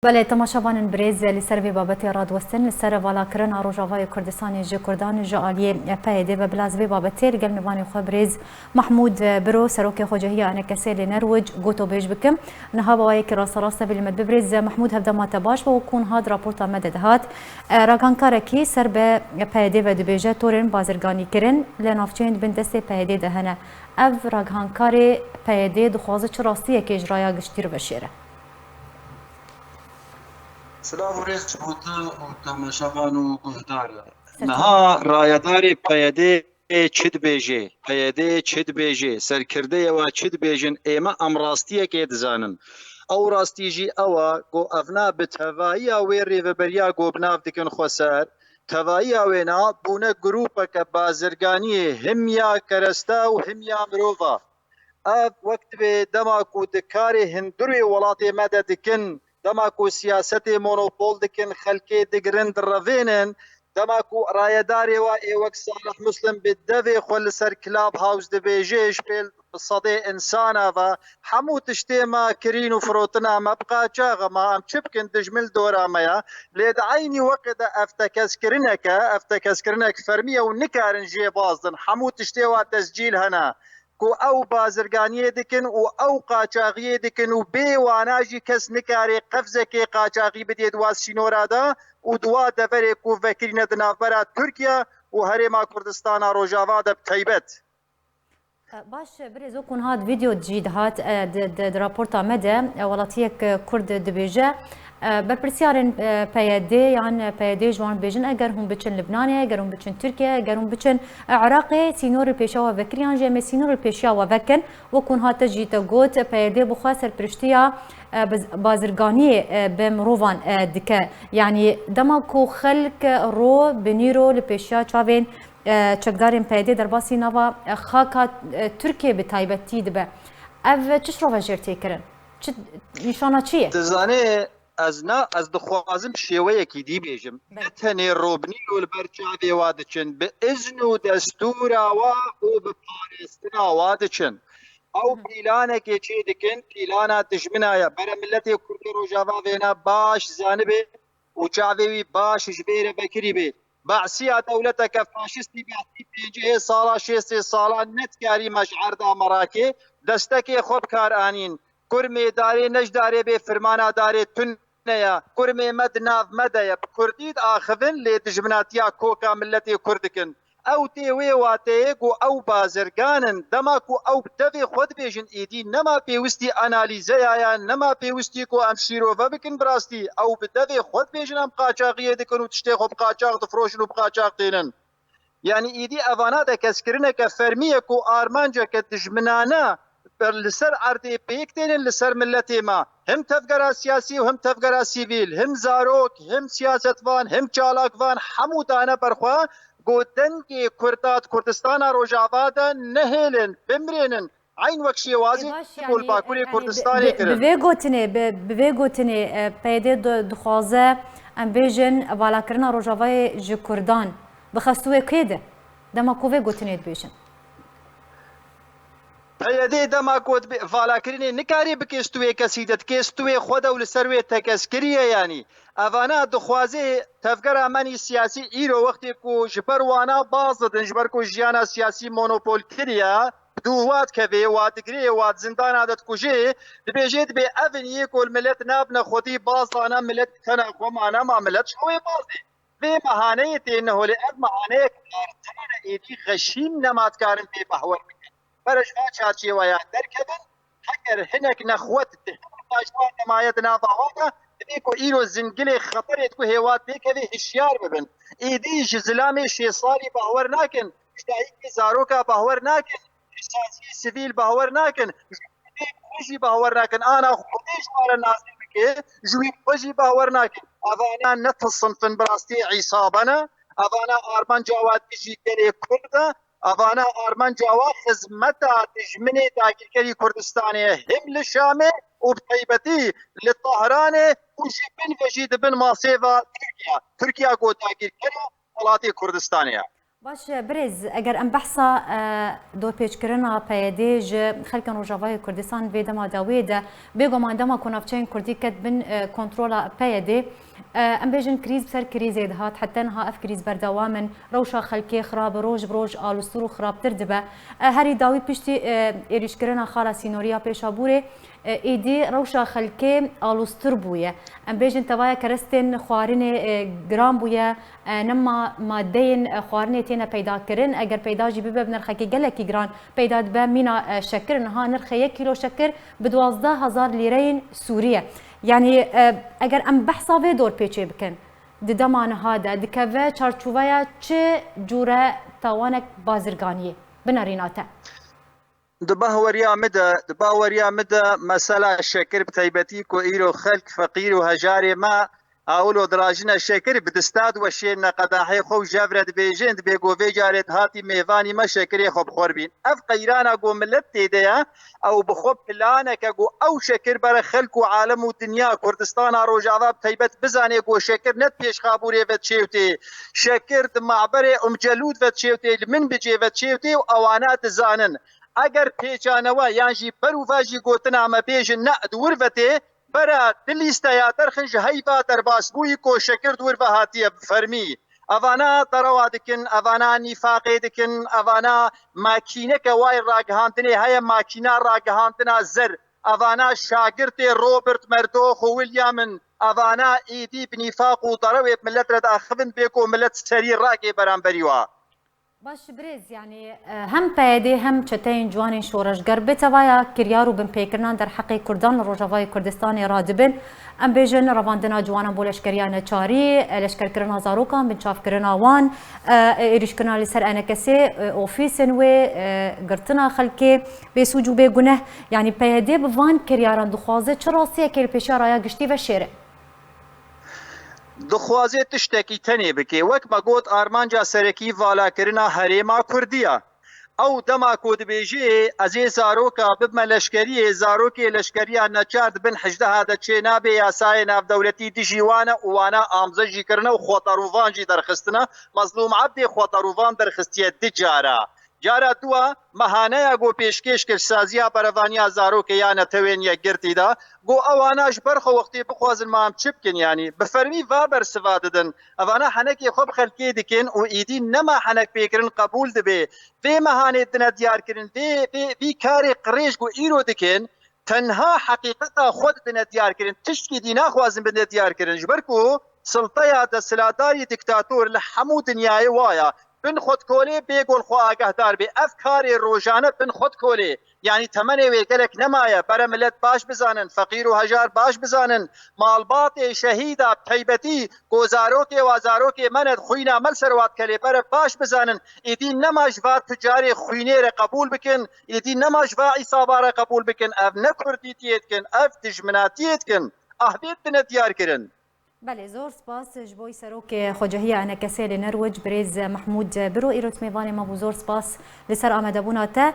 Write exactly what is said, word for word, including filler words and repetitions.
Belê, temaşevanên birêz, li ser vê babetê radwestin, li ser valakirina Rojavayê Kurdistanê ji Kurdan ji aliyê P Y D ve, bila ez vê babetê li gel mêvanê xwe birêz Mahmûd Biro, serokê xwecehiya ENKSê li Nerwic, gotobêj bikim. Niha bi wayekî rasterast tevî li me dibe. Birêz Mahmûd, hevdema te baş be. Wekû niha di raporta me de dihat, e, ragihankarekî ser bi P Y D ve dibêje, torên bazirganîkirin li navçeyên di bin destê P Y D de hene. Ev ragihankarê P Y D dixwaze çi rastiyekê ji raya giştî re veşêre? Silav û rêz ji bo te û temaşevan û guhdar. Niha rayedarê P Y D çi dibêje? P Y D çi dibêje? Serkirdeyê wa çi dibêjin? Ême em rastiyekê dizanin. Ew rastî jî ew e ku evna bi tevahiya wê rêveberiya ku bi nav dikin xweser, tevahiya wê na bûne grûpeke bazirganiyê, him ya kereste û him ya mirova. Ev wek divê dema ku di karê hundirê welatê me de dikin, dema ku siyasetê monopol dikin, xelkê digirin, direvênin, dema ku rayedarê wa ê wek Salih Muslim bi devê xwe li ser Clubhouse dibêje, ji pêl sedê insana ve, hemû tiştê me kirîn û firotina me bi qaçax e, ma em çi bikin, dijmin li dora me ye. Lê di eynî weqê de ev tekeskirinek e, ev tekeskirinek fermî ye û nikarin jê bazdin. Hemû tiştê wa tescîl hene ku ew bazirganiyê dikin û ew qaçaxiyê dikin û bê wana jî kes nikare qefzekê qaçaxî bidê di wa sînora de û di wa deverê ku vekirîne di navbera Tirkiye û Herêma Kurdistana Rojava de bi taybet. Baş, birêz, wekû niha di vîdeo jî dihat, e, di, di, di raporta me de, e, welatiyek, e, Kurd dibêje, e, berpirsiyarên, e, P Y D yan P Y D ji wan dibêjin, eger hûn biçin Libnanê, eger hûn biçin Tirkiye, eger hûn biçin, e, Iraqê, sînorê pêşiya we vekir, yan jî em ê sînorê pêşiya we vekin. Wekû niha te jî te got, P Y D bi xwe serpiriştiya, e, biz-, bazirganiyê, e, bi mirovan, e, dike. Yanî dema ku xelk ro bi nîro li pêşiya çavên e, çekdarên P Y D derbasî nava, e, xaka, e, Tirkiyê bi taybetî dibe. Ev çi şirove jê re tê kirin? Çi nîşana çi ye? Dizane, ez na, ez dixwazim şêweyekî dî bêjim. Belê. Ne tenê robnî û li ber çavê wa diçin, bi izn û destûra wa û bi parêstina wa diçin. Ew Hı hı. pîlanekê çê dikin, pîlana dijmina ye. Bere miletê Kurdê Rojava vêna baş zanibe û çavê wî baş ji bê re vekirî bê. Behsiya dewleteke faşistî behsî pêncihê sala, şêstê sala nedikarî me ji erda me rakê, destekê xwe bi kar anîn. Kurmê darê ne ji darê bê, firmana darê tune ye. Kurmê me di nav me de ye. Bi kurdî diaxivin, lê dijminatiya koka miletê Kurd dikin. Ew tê wê wateyê ku ew bazirgan in. Dema ku ew bi devê xwe dibêjin, êdî nema pêwistî analîzeya ye, nema pêwistî ku em şîrove bikin bi rastî. Ew bi devê xwe dibêjin, em qaçaxiyê dikin û tiştê xwe bi qaçax difroşin û bi qaçax tênin. Yanî êdî evana tekeskirinek e, fermî ye ku armanceke dijminane li ser erdê pêk tênin, li ser miletê me. Him tevgera siyasî û him tevgera sivîl, him zarok, him siyasetvan, him çalakvan, hemû dane ber xwe ku dengê Kurda di Kurdistana Rojava de nehêlin, bimirênin. Eyn wek şêwazî Ê, baş, ku li yanî, Bakurê e, yanî bi, Kurdistanê bi, bi kirin. Vê gotinê, bi, bi vê gotinê, e, P Y D di-, dixwaze, em bêjin, valakirina Rojavayê ji Kurdan bixe stûyê kê de? Dema ku vê gotinê dibêjin. P Y D dema ku dibe valakirinê nikarê bike stûyê kesî de, dike stûyê xwe de û li ser wê tekez kiriye yanî. Evana dixwaze tevgera menî siyasî îro wextê ku ji ber wana baz didin, ji ber ku jiyana siyasî monopol kiriye, dû wa dikeve, wa digirê, wa di zindana de dikujê, dibêjê dibê ev in yê ku li milet nabine xwedî baz dane, milet bi tena xwe mane, ma milet ji xwe wê baz dê. Vê mehaneyê tê neholê, ev mehaneyek kartane êdî xeşîm nema dikarin pê behwer bikin. Bere ji va çarçêweya derkevin, heger hinek nexwet di hemû paşvan nemaye di nava wan de, divê ku îro zingilê xeterê ku hêwa têkevê hişyar bibin. Êdî ji zilamê şêst salî bahwer nakin, ji dayikê zaroka bahwer nakin, ji saziyê sivîl bahwer nakin, ji Xwedê xwe jî bahwer nakin. Ana Xwedê ji wan re nazîl bike, ji wî xwe jî bahwer nakin. Evana ne tesinf in, bi rastî îsabe ne. Evana armanca wa dijî gelê Kurd e. Evana armanca wa xizmeta dijminê dagîrkerî Kurdistanê ye. Him li Şamê û bi taybetî li Tahranê û ji bin ve jî di bin masê ve Tirkiye. Tirkiye ku dagîrkera welatê Kurdistanê ye. Baş e, birêz, eger em behsa e, dorpêçkirina P Y D ji xelkên Rojavayê Kurdistan vê dema de wê de, bêguman dema ku navçeyên Kurdî ket bin e, kontrola P Y D, e, em bêjin krîz bi ser krîzê dihat, heta niha ev krîz berdewam in, rewşa xelkê xirab e, roj bi roj alûstir û xirabtir dibe. E, herî dawî piştî e, êrîşkirina xala sînorî ya Pêşabûrê, e, êdî rewşa xelkê alûstir bûye. Em bêjin tevaya kerestên xwarinê e, giran bûye, e, nema madeyên e, xwarinê têne peyda kirin. Eger peyda jî bibe bi nirxekî gelekî giran peyda dibe, mîna e, şekir. Niha nirxê yek kîlo şekir bi duwazdeh hezar lîreyên Sûrî ye. Yanî e, eger em behsa vê dorpêçê bikin, di dema niha de dikeve çarçoveya çi cûre tawanek bazirganiyê? Binerîna te. Di bahweriya min de, di baweriya min de mesela şekir bi taybetî ku îro xelk feqîr û hejarê me, awilo dirajine şekir bi distad weşêne qedahê xwe û jev re dibêjin, dibê ku vê carê dihatî mêvanî me şekirê xwe bi xwe bîn. Ev qeyrana ku milet tê de ye, ew bi xwe planeke ku ew şekir bere xelk û alem û dinya Kurdistana Rojava bi taybet bizanê ku şekir ne di Pêşxabûrê ve çêwtê. Şekir di maberê Umcelûd ve çêwtê, li min bicê ve çêwtê û ewana dizanin. Eger pêçanewe yan jî berûve jî gotina me bêjin ne di wir ve tê, bera di lîsteya derxin ji heyva derbasbûyî ku şekir di wir ve hatiye bi fermî. Evana derewa dikin, evana nîfaqê dikin, evana makîneke wayê ragihandinê heye, makîna ragihandina zer. Evana şagirtê Robert Murdoch û William in. Evana êdî bi nîfaq û derewê bi milet re diaxivin bê ku milet serî ragê beramberî wa. Baş birêz, yanî e, hem P Y D hem çeteyên ciwanên şoreşger bi tevaya kiryar û binpêkirinan derheqê Kurdan li Rojavayê Kurdistanê radibin. Em bêjin revandina ciwanan bo leşkeriya neçarî, e, leşkerkirina zarokan, binçavkirina wan, e, êrîşkirina li ser enekesê, e, ofîsên wê, e, girtina xelkê bê sûc û bê guneh. Yanî P Y D bi van kiryaran dixwaze çi rastiyekê li pêşiya raya giştî veşêre? Dixwaze tiştekî tenê bike. Wek me got, armanca serekî valakirina herêma Kurdî ye. Ew dema ku dibêjê, ez ê zaroka bibme leşkeriyê, zarokê leşkeriya neçar di bin hejdeha de çênabe, yasayê navdewletî dijî wan e û wana amze jî kirine û xweterûvan jî derxistine. Mezlûm Ebdê xweterûvan derxistiye du cara. Cara dua, mehaneya ku pêşkêş kir saziya berevaniya zarokê ya Netewên Yekgirtî de, ku ewana ji ber xwe wextê bixwazin ma em çi bikin, yanî bi fermî va bersiva didin. Evana henekê xwe bi xelkê dikin û êdî nema henek pêkirin qebûl dibe. Vê mehanê dine diyar kirin, vê, vê, vî karê qirêj ku îro dikin, tenha heqîqeta xwe didine diyar kirin. Tiştkî dî naxwazin bidine diyar kirin. Ji ber ku silteya desthilatdarî diktator li hemû dinyayê wa ya. Bin xwe dikolê, bê ku li xwe agahdar bê. Ev karê rojane bin xwe dikolê. Yanî temenê wê gelek nemaye. Bere milet baş bizanin, feqîr û hejar baş bizanin. Malbatê şehîda bi taybetî ku zarokê wa zarokê me ne, xwîna me li ser wa dikelê. Bere baş bizanin. Êdî nema ji va tucarê xwînê re qebûl bikin. Êdî nema ji va îsaba re qebûl bikin. Ev ne kurdîtiyê dikin, ev dijminatiyê dikin. Ahvê dine diyar kirin. Belê, zor spas ji bo serokê xwecehiya enekesê li Nerwic, birêz Mehmûd Biro, îro tu mêvanê me bû. Zor spas li ser amadebûna te.